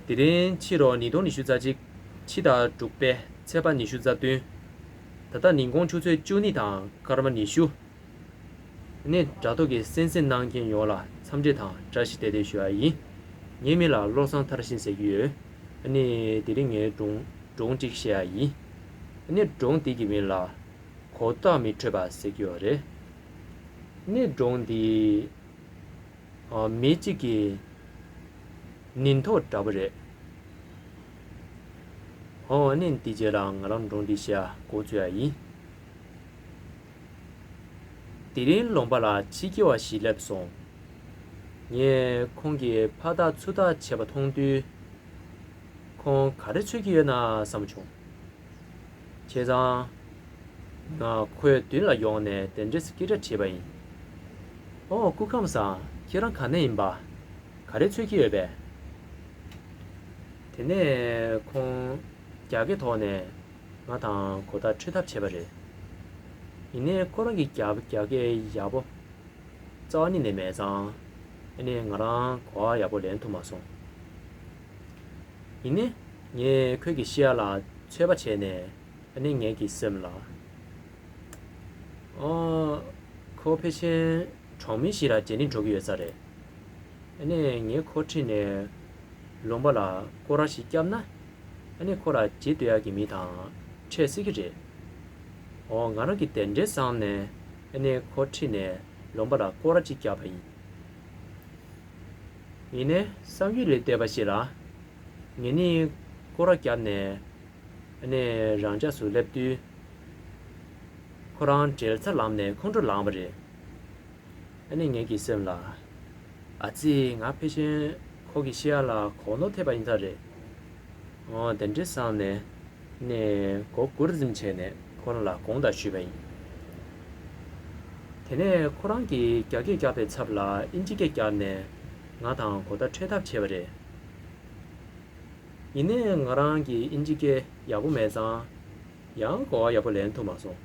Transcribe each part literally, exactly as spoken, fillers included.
དེ་རིང་ཕྱི་ལོ་ཉིས་སྟོང་ཉི་ཤུ་རྩ་གཅིག་ཕྱི་ཟླ་དྲུག་པའི་ཚེས་པ་ཉི་ཤུ་རྩ་བདུན། ད་ལྟ་ཉིན་གུང་ཆུ་ཚོད་བཅུ་གཉིས་དང་སྐར་མ་ཉི་ཤུ། ནི་དྲ་ཐོག་གི་གསན་གཟིགས་གནང་མཁན་ཡོངས་ལ་འཚམས་འདྲི་དང་བཀྲ་ཤིས་བདེ་ལེགས་ཞུ་བ་ཡིན། ངའི་མིང་ལ་བློ་བཟང་མཐར་ཕྱིན་ཟེར་གྱི་ཡོད། ནི་དེ་རིང་ངས་སྒྲུང་སྒྲུང་གཅིག་བཤད་ཡ་ཡིན། ནི་སྒྲུང་འདི་གི་མིང་ལ་གོ་བརྡ་མི་འཕྲོད་པ་ཟེར་གྱི་ཡོད་རེད། ནི་སྒྲུང་འདི་ཨ། མི་གཅིག་གི་ཉིན་ཐོ་འདྲ་པོ་རེད། ཨོ་ནི་འདི་རྗེས་ལ་ང་རང་སྒྲུང་འདི་བཤད་འགོ་བཙུགས་ཡ་ཡིན། དེ་རིང་ལུང་པ་ལ་ཕྱི་རྒྱལ་བ་ཞིག་སླེབས་སོང་། ངས་ཁོང་གིས་ཕར་ལྟ་ཚུར་ལྟ་བྱེད་པ་མཐོང་དུས། ཁོང་ག་རེ་འཚོལ་གྱི་ཡོད་ན་བསམ་བྱུང་། བྱས་ཙང་། ང་ཁོའི་མདུན་ལ་ཡོང་ནས་དེ་འདྲའི་སྐད་ཆ་དྲིས་པ་ཡིན། ཨོ་སྐུ་ཁམས་བཟང་། ཁྱེད་རང་ག་ནས་ཡིན་པ། ག་རེ་འཚོལ་གྱི་ཡོད་པས། དེ་ནས་ཁོང་རྒྱ་སྐད་ཐོག་ནས་ང་དང་གོ་བརྡ་འཕྲོད་ཐབས་བྱས་པ་རེད། ཡིན་ནའི་ཁོ་རང་གི་རྒྱ་རྒྱ་སྐད་ཡག་པོ་རྩ་བ་ཉིད་ནས་མེད་ཙང་། ཨ་ནི་ང་རང་གོ་བ་ཡག་པོ་ལེན་ཐུབ་མ་སོང་། ཡིན་ནའི་ངས་ཁོའི་གི་ཤེས་ཡ་ལ་ཚོད་པ་བྱས་ནས། ཨ་ནི་ངས་ཀྱི་སེམས་ལ། ཨོ། ཁོ་ཕལ་ཆེར་གྲོང་མི་ཞིག་ལ་མཇལ་ནི་འགྲོ་གི་ཡོད་ས་རེད། ཨ་ནི་ངས་ཁོ་ཁྲིད་ནས་ལུང་པ་ལ་སྐོར་ར་ཞིག་བརྒྱབ་ན། ཨ་ནི་ཁོ་ལ་མཇལ་སྡོད་ཡག་གི་མི་དང་འཕྲད་སྲིད་ཀྱི་རེད། ཨོ་ང་རང་གིས་དེ་འདྲའི་བསམ་ནས་ཨ་ནི་ཁོ་ཁྲིད་ནས་ལུང་པ་ལ་སྐོར་ར་ཅིག་བརྒྱབ་པ་ཡིན། ཡིན་ནའི་བསམ་ཡུལ་ལས་འདས་པ་ཞིག་ལ། ངེད་གཉིས་སྐོར་ར་བརྒྱབ་ནས། ཨ་ནི་རང་འཇགས་སུ་སླེབས་དུས། ཁོ་རང་བྲེལ་ཚ་ལངས་ནས་ཁོང་ཁྲོ་ལངས་པ་རེད། ཨ་ནི་ངེད་ཀྱི་སེམས་ལ། ཨ་ཙི། ང་ཕལ་ཆེར་ཁོ་གི་ཤེས་ཡ་ལ་གོ་ནོར་ཐེབས་པ་ཡིན་ས་རེད། འོ་དེ་འདྲའི་བསམ་ནས། ནས་མགོ་སྒུར་ཙམ་བྱས་ནས་ཁོ་རང་ལ་དགོངས་དག་ཞུས་པ་ཡིན། དེ་ནས་ཁོ་རང་གིས་རྒྱ་སྐད་བརྒྱབ་པའི་ཚབ་ལ་ཨིན་ཇི་སྐད་བརྒྱབ་ནས་ང་དང་གོ་བརྡ་འཕྲོད་ཐབས་བྱས་པ་རེད། ཡིན་ནའི་ང་རང་གི་ཨིན་ཇི་སྐད་ཡག་པོ་མེད་ཙང་། ཡང་གོ་བ་ཡག་པོ་ལེན་ཐུབ་མ་སོང་།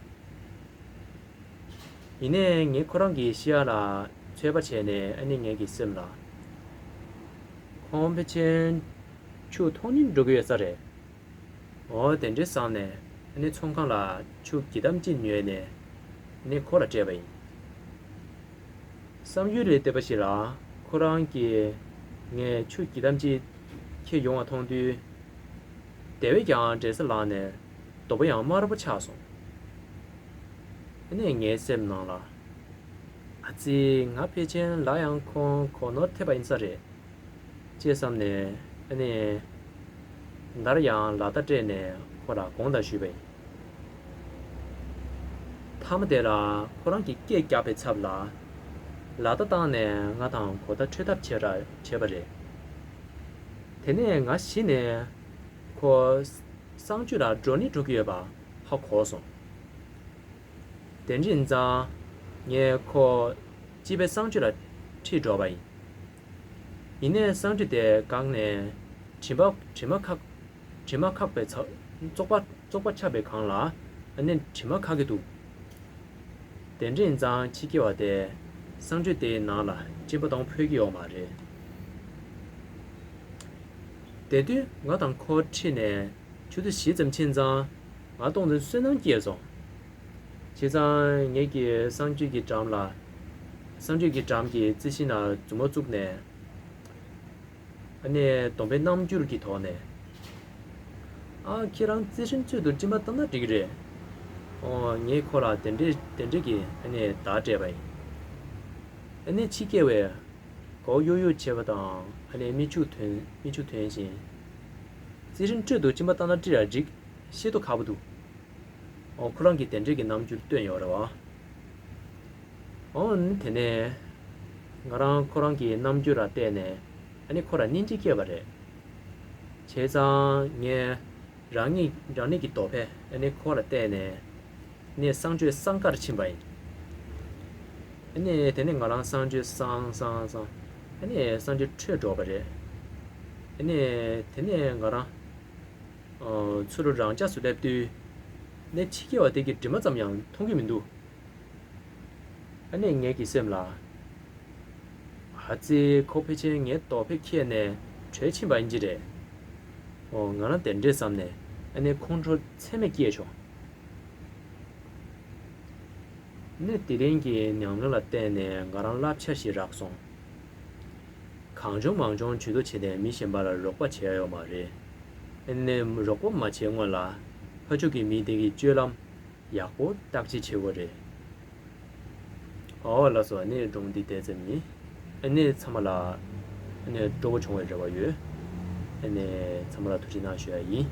ཡིན་ནའི་ངས་ཁོ་རང་གི་ཤེས་ཡ་ལ་ཚོད་པ་བྱས་ནས། ཨ་ནི་ངེད་ཀྱི་སེམས་ལ། ཁོང་ཕལ་ཆེར་ཆུ་འཐུང་ནི་འགྲོ་གི་ཡོད་ས་རེད། འོ་དེ་འདྲའི་བསམ་ནས། ཨ་ནི་ཚོང་ཁང་ལ་ཆུ་གྱི་དམ་གཅིག་ཉོས་ནས། ཨ་ནི་ཁོ་ལ་སྤྲད་པ་ཡིན། བསམ་ཡུལ་ལས་འདས་པ་ཞིག་ལ། ཁོ་རང་གིས་ངས་ཆུ་གྱི་དམ་གཅིག་འཁྱེར་ཡོང་བ་མཐོང་དུས། དེ་བས་ཀྱང་བྲེལ་ས་ལངས་ནས་དོགས་པ་ཡང་དམར་པོ་ཆགས་སོང་། ཨ་ནི་ངའི་སེམས་ནང་ལ། ཨ་ཙི། ང་ཕལ་ཆེར་ལ་ཡང་ཁོང་གོ་ནོར་ཐེབས་པ་ཡིན་ས་རེད། ཅེས་བསམ་ནས། ཨ་ནི། ནར་ཡང་ལག་བརྡ་སྤྲད་ནས་ཁོ་ལ་དགོངས་དག་ཞུས་པ་ཡིན། མཐའ་མ་དེ་ལ་ཁོ་རང་གིས་སྐད་བརྒྱབ་པའི་ཚབ་ལ། ལག་བརྡ་བཏང་ནས་ང་དང་གོ་བརྡ་འཕྲོད་ཐབས་བྱེད་ར་བྱས་པ་རེད། དེ་ནས་ང་གཞི་ནས་ཁོ་གསང་སྤྱོད་ལ་འགྲོ་ནི་འགྲོ་གི་ཡོད་པ་ཧ་གོ་སོང་། དེ་འདྲ་ཡིན་ཙང་། ངས་ཁོ་སྤྱི་པའི་གསང་སྤྱོད་ལ་ཁྲིད་འགྲོ་བ་ཡིན། ཡིན་ནའི་གསང་སྤྱོད་དེ་འགག་ནས་དྲི་མ་དྲི་མ་ཁག་དྲི་མ་ཁག་པའི་ཚ་བཙོག་པ་བཙོག་པ་ཆགས་པའི་སྒང་ལ། ཨ་ནི་དྲི་མ་ཁག་གི་འདུག་དེ་འདྲ་ཡིན་ཙང་ཕྱི་རྒྱལ་བ་དེ་གསང་སྤྱོད་དེའི་ནང་ལ་སྤྱན་པ་གཏོང་ཕོད་ཀྱི་ཡོད་མ་རེད། དེ་དུས་ང་དང་ཁོ་ཁྲིད་ནས་ཆུ་ཚོད་བཞི་ཙམ་ཕྱིན་ཙང་། ང་སྟོང་ཙམ་བསོད་ནམས་སྐྱེས་སོང་། བྱས་ཙང་ངེད་ཀྱིས་གསང་སྤྱོད་ཀྱི་འགྲམ་ལ། གསང་སྤྱོད་ཀྱི་འགྲམ་གྱི་རྩི་ཤིང་ལ་མཛུབ་མོ་བཙུགས་ནས། ཨ་ནི་སྡོམ་པའི་རྣམ་འགྱུར་གྱི་ཐོག་ནས། ཨ། ཁྱེད་རང་རྩི་ཤིང་གཅིག་ཏུ་སྤྱན་པ་བཏང་ན་འགྲིག་གི་རེད། ཨོ། ངས་ཁོ་ལ་དེ་འདྲས་དེ་འདྲས་ཀྱི་ཨ་ནི་བརྡ་སྤྲད་པ་ཡིན། ཨ་ནི་ཕྱི་རྒྱལ་བས་མགོ་གཡོག་གཡོག་བྱེད་པ་དང་། ཨ་ནི་མིག་ཆུ་ཐོན་མིག་ཆུ་ཐོན་བཞིན། རྩི་ཤིང་གཅིག་ཏུ་སྤྱན་པ་བཏང་ན་འགྲིག་ར་འགྲིག་ཤེས་རྟོགས་ཁག་པོ་འདུག་ཨོ། ཁོ་རང་གིས་དེ་འདྲས་ཀྱི་རྣམ་འགྱུར་སྟོན་ཡོད་རེད་བ། ཨོ། དེ་ནས་ང་རང་ཁོ་རང་གི་རྣམ་འགྱུར་ལ་བལྟས་ནས། ཨ་ནི་ཁོ་ལ་སྙིང་རྗེ་སྐྱེས་པ་རེད། བྱས་ཙང་ངས་རང་ཉིད་རང་ཉིད་ཀྱི་རྡོག་པས་ཨ་ནི་ཁོ་ལ་བལྟས་ནས། ནས་གསང་སྤྱོད་གསང་ཀར་ཕྱིན་པ་ཡིན། ཨ་ནི་དེ་ནས་ང་རང་གསང་སྤྱོད་གསང་གསང་གསང་། ཨ་ནི་གསང་སྤྱོད་འཕྲོད་འགྲོ་བ་རེད། ཨ་ནི་དེ་ནས་ང་རང་ཚུར་རང་འཇགས་སུ་སླེབས་དུས། ནས་ཕྱི་རྒྱལ་བ་དེ་གི་གྲིབ་མ་ཙམ་ཡང་མཐོང་གི་མི་འདུག་ཨ་ནི་ངེད་ཀྱི་སེམས་ལ། ཨ་ཙི། ཁོ་ཕལ་ཆེར་ངའི་རྡོག་པས་ཁྱེར་ནས་བྲོས་ཕྱིན་པ་ཡིན་གྱི་རེད། ཨོ། ང་རང་དེ་འདྲས་བསམ་ནས་ཨ་ནི་ཁོང་ཁྲོ་ཚད་མེད་སྐྱེས་བྱུང་། ནི་དེ་རིང་གི་ཉམས་མྱོང་ལ་བརྟེན་ནས་ང་རང་བསླབ་བྱ་ཞིག་རག་སོང་། གང་བྱུང་མང་བྱུང་ཇུས་གཏོགས་བྱས་ཏེ་མི་གཞན་པ་ལ་རོགས་པ་བྱེད་ཡ་ཡོད་མ་རེད། ཨ་ནི་རོགས་པ་མ་བྱས་སྔོན་ལ་ཕར་ཕྱོགས་ཀྱི་མི་དེ་གི་སྤྱོད་ལམ་ཡག་པོ་བརྟག་དཔྱད་བྱེད་དགོས་རེད། ཨོ་ལགས་སོ། ཨ་ནི་སྒྲུང་འདི་དེ་ཙམ་ཡིན། ཨ་ནི་ཚང་མ་ལ་ཨ་ནི་སྤྲོ་པོ་བྱུང་བའི་རེ་བ་ཡོད། ཨ་ནི་ཚང་མ་ལ་ཐུགས་རྗེ་གནང་ཞུ་ཡ་ཡིན།